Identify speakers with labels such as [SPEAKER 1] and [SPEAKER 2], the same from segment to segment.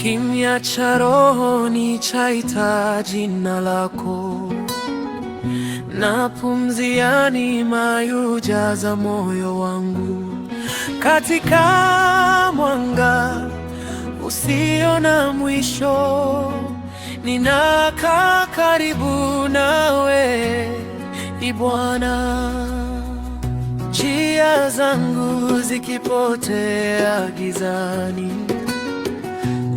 [SPEAKER 1] Kimya cha rohoni chaita jina lako, na pumzi ya neema yujaza moyo wangu. Katika mwanga usio na mwisho, ninakaa karibu nawe, e Bwana. Njia zangu zikipotea gizani,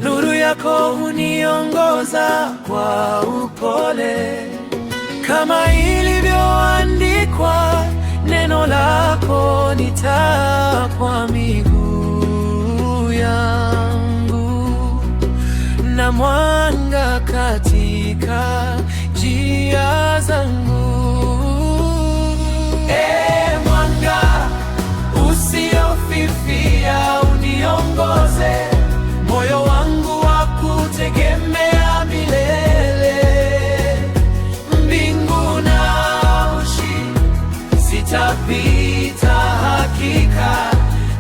[SPEAKER 1] nuru yako huniongoza kwa upole, kama ilivyoandikwa, neno lako ni taa kwa miguu yangu na mwanga katika njia zangu. E mwanga usiofifia uniongoze, moyo wangu wakutegemea milele. Mbingu na nchi zitapita hakika,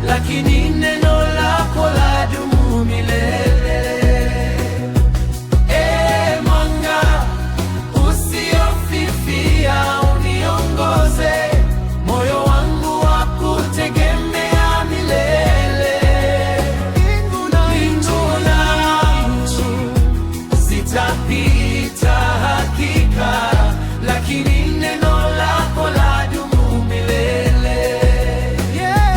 [SPEAKER 1] lakini neno lako ladumu milele. E mwanga usiofifia uniongoze, moyo wangu wakutegemea milele. Mbingu na nchi zitapita hakika, lakini neno lako ladumu milele. Yeah.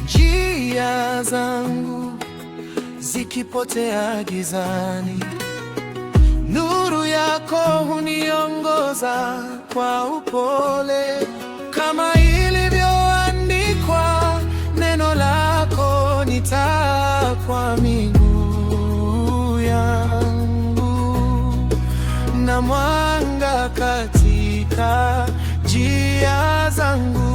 [SPEAKER 1] Njia zangu zikipotea gizani, nuru yako huniongoza kwa upole, kama ilivyoandikwa, neno lako ni taa kwa miguu yangu na mwanga katika njia zangu.